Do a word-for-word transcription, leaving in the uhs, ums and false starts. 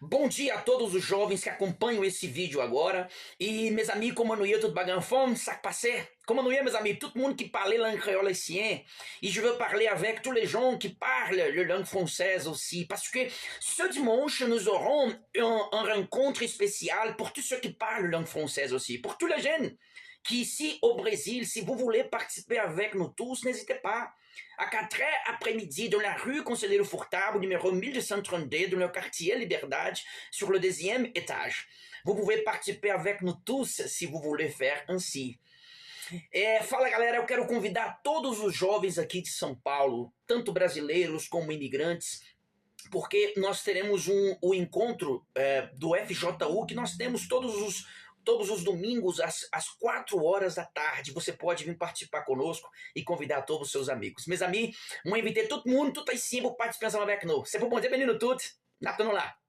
Bom dia a todos os jovens que acompanham esse vídeo agora. E, meus amigos, como não ia, tudo bem, fome, saco passé? Como não ia, meus amigos? Todo mundo que fala em crioula assim, é? E je veux parler avec tous les gens qui parlent le langue française aussi. Parce que ce dimanche, nous aurons un, un rencontre spécial pour tous ceux qui parlent langue française aussi. Pour tous les jeunes qui ici au Brésil, si vous voulez participer avec nous tous, n'hésitez pas. À quatre heures après-midi, dans la rue Conselheiro Furtado, numéro mille deux cent trente-deux, dans le quartier Liberdade, sur le deuxième étage. Vous pouvez participer avec nous tous si vous voulez faire ainsi. É, fala galera, eu quero convidar todos os jovens aqui de São Paulo, tanto brasileiros como imigrantes, porque nós teremos um, o encontro é, do F J U que nós temos todos os, todos os domingos às, às quatro horas da tarde. Você pode vir participar conosco e convidar todos os seus amigos. Meus amigos, mwen envite tout moun, tout ayisyen pou patisipe ansanm avèk nou. Se pou Bondye beni nou tout. N ap tann nou la.